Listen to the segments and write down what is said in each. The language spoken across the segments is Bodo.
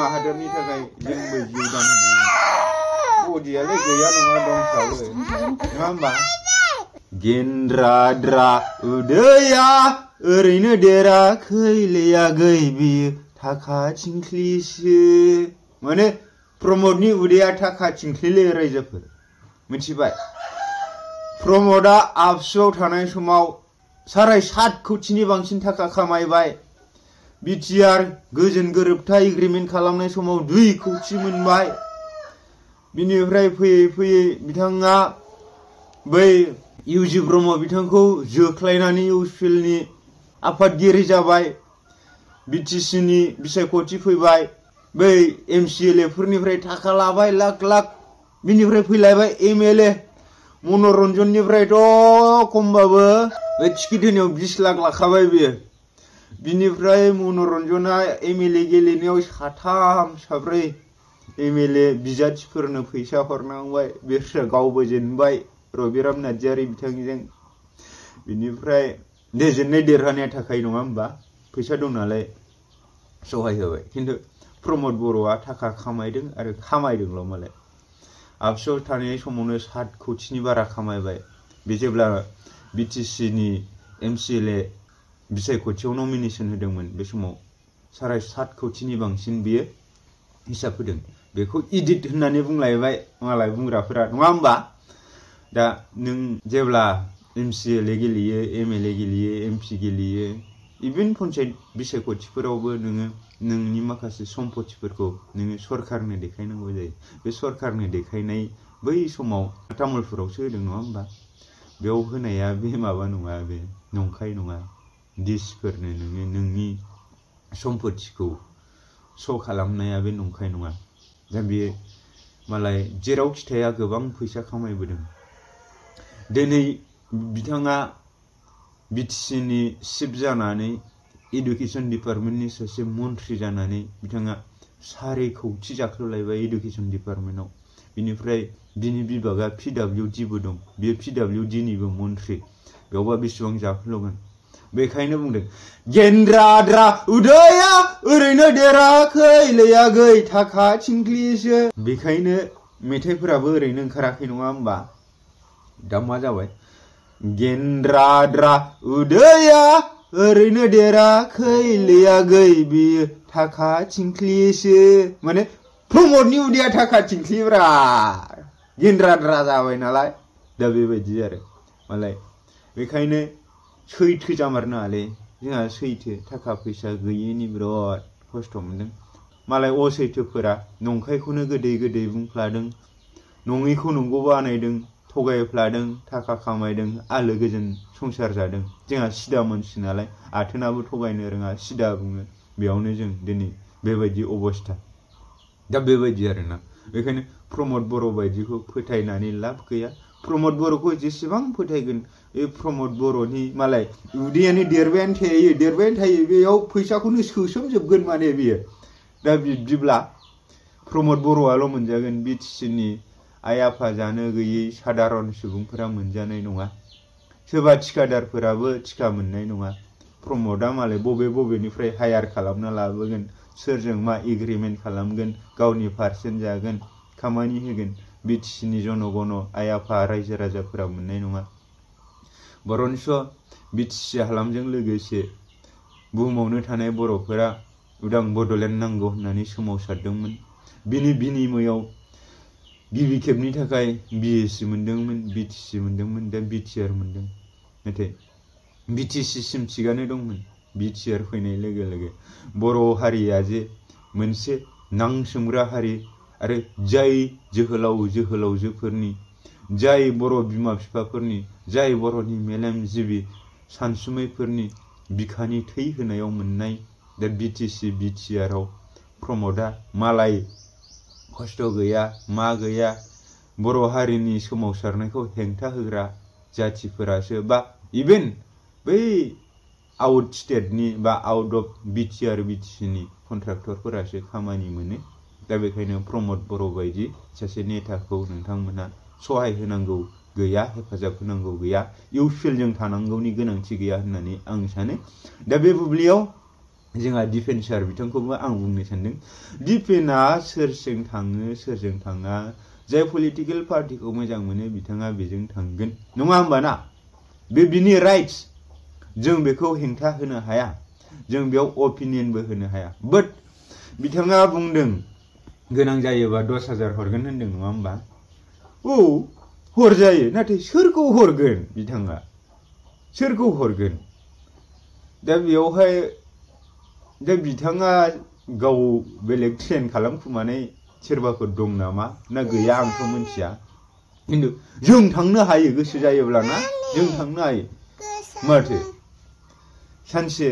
बिमा हादरनि थाखाय जोंबो जिउ दान होनांगौ बदियालाय गैया नङा दंसाबो नङा होमबा गेन्द्राद्रा उदैया ओरैनो देराखै लेयाखै बियो थाखा थिंख्लिसो माने प्रमोदनि उदैया थाखा थिंख्लिले रायजोफोर मिथिबाय प्रमोदआ आबसुआव थानाय समाव 7.5 कोटिनि बांसिन थाखा खामायबाय बिटिआर गोजोन गोरोबथा एग्रिमेन्ट खालामनाय समाव 2 कोटि मोनबाय बिनिफ्राय फैयै फैयै बिथाङा बै इउजि ब्रह्म बिथांखौ जोख्लायनानै इउपिएलनि आफादगिरि जाबाय बिटिसिनि बिसायख'थि फैबाय बै एमसिएलए फोरनिफ्राय थाखा लाबाय लाख लाख बिनिफ्राय फैलायबाय एमएलए मनरन्जननिफ्रायथ' खमबाबो बे टिकेट होनायाव 20 लाख लाखाबाय बियो बिनिफ्राय मनरन्जना एमएलए गेलेनायाव 3-4 एमएलए बिजाथिफोरनो फैसा हरनांबाय बिसोर गावबो जेनबाय रबिराम नार्जारि बिथांजों बिनिफ्राय जेननाय देरहानाया थाखाय नङा होमबा फैसा दं नालाय सहाय होबाय खिन्थु प्रमोद बर'आ थाखा खामायदों आरो खामायदोंल' मालाय आबसुआव थानाय समावनो 7 कोटिनि बारा खामायबाय बे जेब्ला बिटिसिनि एमसिएलए बिसायख'थियाव नमिनेशन होदोंमोन बे समाव 7.5 कोटिनि बांसिन बियो हिसाब होदों बेखौ इडिट होननानै बुंलायबाय मालाय बुंग्राफोरा नङा होमबा दा नों जेब्ला एमसिएलए गेलेयो एमएलए गेलेयो एमपि गेलेयो इभेन पन्चायत बिसायख'थिफोरावबो नोङो नोंनि माखासे सम्पथिफोरखौ नोङो सरकारनो देखायनांगौ जायो बे सरकारनो देखायनाय बै समाव तामुलपुरावसो होदों नङा होमबा बेयाव होनाया बे माबा नङा बे नंखाय नङा डिसफोरनो नोङो नोंनि सम्पथिखौ श' खालामनाया बे नंखाय नङा दा बे मालाय जेरावखि थाया गोबां फैसा खामायबोदों दिनै बिथाङा बिटिसिनि चिफ जानानै एडुकेशन डिपार्टमेन्टनि सासे मन्थ्रि जानानै बिथाङा 4.5 कोटि जाख्ल'लायबाय एडुकेशन डिपार्टमेन्टआव बिनिफ्राय बिनि बिभागा पिडब्लिउडिबो दं बियो पिडब्लिउडिनिबो मन्थ्रि बेयावबा बेसेबां जाख्ल'गोन बेखायनो बुंदों गेन्द्राद्रा उदैया ओरैनो देराखै लेयाखै थाखा थिंख्लिसो बेखायनो मेथाइफोराबो ओरैनो ओंखाराखै नङा होमबा दा मा जाबाय गेन्द्राद्रा उदैया ओरैनो देराखै लेयाखै बियो थाखा थिंख्लिसो माने प्रमोदनि उदैया थाखा थिंख्लिब्रा गेन्द्राद्रा जाबाय नालाय दा बेबायदि आरो मालाय बेखायनो सैथो जामारनाङालै जोंहा सैथो थाखा फैसा गैयैनि बिराद खस्थ' मोनदों मालाय असैथोफोरा नंखायखौनो गोदै गोदै बुंफ्लादों नङैखौ नंगौ बानायदों थगायफ्लादों थाखा खामायदों आलो गोजोन संसार जादों जोंहा सिदा मानसि नालाय आथोनाबो थगायनो रोङा सिदा बुङो बेयावनो जों दिनै बेबायदि अबस्था दा बेबायदि आरोना बेखायनो प्रमोद बर' बायदिखौ फोथायनानै लाब गैया प्रमोद बर'खौ जेसेबां फोथायगोन बे प्रमोद बर'नि मालाय उदैयानो देरबायानो थायो बेयाव फैसाखौनो सोसोमजोबगोन माने बियो दा बिब्दिब्ला प्रमोद बर'आल' मोनजागोन बिटिसिनि आइ आफा जानो गैयै साधारन सुबुंफोरा मोनजानाय नङा सोरबा थिखादारफोराबो थिखा मोननाय नङा प्रमोदआ मालाय बबेनिफ्राय हायार खालामना लाबोगोन सोरजों मा एग्रिमेन्ट खालामगोन गावनि पारसेन्ट जागोन खामानि होगोन बिटिसिनि जनगण आइ आफा रायजो राजाफोरा मोननाय नङा बरन्स बिटिसि हालामजों लोगोसे बुहुमावनो थानाय बर'फोरा उदां बड'लेण्ड नांगौ होननानै सोमावसारदोंमोन बिनि बिनिमयआव गिबि खेबनि थाखाय बिएसि मोनदोंमोन बिटिसि मोनदोंमोन दा बिटिआर मोनदों नाथाय बिटिसिसिम थिगानो दंमोन बिटिआर फैनाय लोगो लोगो बर' हारिया जे मोनसे नांसोमग्रा हारि आरो जाय जोहोलावजोफोरनि जाय बर' बिमा बिफाफोरनि जाय बर'नि मेलेमजिबि सानसुमैफोरनि बिखानि थै होनायाव मोननाय दा बिटिसि बिटिआरआव प्रमोदआ मालाय खस्थ' गैया मा गैया बर' हारिनि सोमावसारनायखौ हेंथा होग्रा जाथिफोरासो बा इभेन बै आउट स्टेटनि बा आउट अफ बिटिआर बिटिसिनि कन्ट्राक्टरफोरासो खामानि मोनो दा बेखायनो प्रमोद बर' बायदि सासे नेताखौ नोंथांमोना सहाय होनांगौ गैया हेफाजाब होनांगौ गैया इउपिएलजों थानांगौनि गोनांथि गैया होननानै आं सानो दा बे बुब्लियाव जोंहा डिफेन्सार बिथांखौबो आं बुंनो सानदों डिफेन्सआ सोरजों थाङो सोरजों थाङा जाय पलिटिकेल पार्टिखौ मोजां मोनो बिथाङा बेजों थांगोन नङा होमबा ना बे बिनि राइट्स जों बेखौ हेंथा होनो हाया जों बेयाव अपिनियनबो होनो हाया बाट बिथाङा बुंदों गोनां जायोबा 10,000 हरगोन होनदों नङा होमबा औ हरजायो नाथाय सोरखौ हरगोन बिथाङा सोरखौ हरगोन दा बेयावहाय दा बिथाङा गाव बेलेग ट्रेन खालामखुमानाय सोरबाफोर दं नामा ना गैया आंथ' मिथिया खिन्थु जों थांनो हायो गोसो जायोब्ला ना जों थांनो हायो माथो सानसे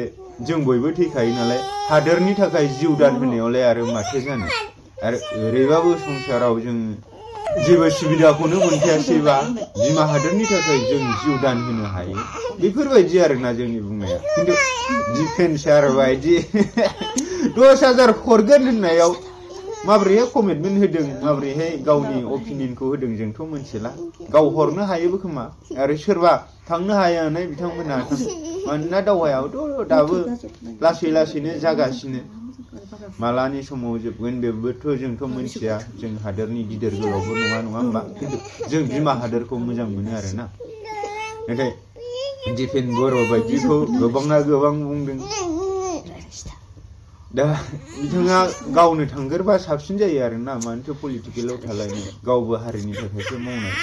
जों बयबो थैखायो नालाय हादोरनि थाखाय जिउ दान होनायावलाय आरो माथो जानो आरो ओरैबाबो संसाराव जों जेबो सुबिदाखौनो मोनखायासैबा बिमा हादोरनि थाखाय जों जिउ दान होनो हायो बेफोरबायदि आरोना जोंनि बुंनाया खिन्थु डिफेन्सार बायदि 10,000 हरगोन होननायाव माब्रैहाय कमिटमेन्ट होदों माब्रैहाय गावनि अपिनियनखौ होदों जोंथ' मिथिला गाव हरनो हायोबो खोमा आरो सोरबा थांनो हाया होननाय बिथांमोना मानोना दावहायावथ' दाबो लासै लासैनो जागासिनो मालानि समाव जोबगोन बेबोथ' जोंथ' मिथिया जों हादोरनि गिदिर गोलावबो नङा होमबा खिन्थु जों बिमा हादोरखौ मोजां मोनो आरोना नाथाय दिफेन बर' बायदिखौ गोबाङा गोबां बुंदों दा बिथाङा गावनो थांगोरबा साबसिन जायो आरोना मानोथो पलिटिकेलाव थालायनो गावबो हारिनि थाखायसो मावनाय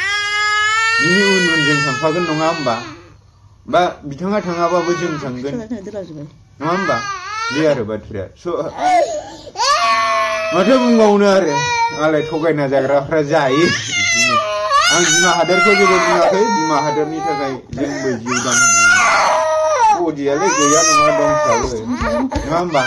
बिनि उन जों थांफागोन नङा होमबा बा बिथाङा थाङाबाबो जों थांगोन नङा होमबा बे आरो बाथ्राया माथो बुंबावनो आरो मालाय थगायना जाग्राफ्रा जायो आं बिमा हादोरखौ जेबो बुङाखै बिमा हादोरनि थाखाय जोंबो जिउ दान होनांगौ बदियालाय गैया नङा दंखायो नङा होमबा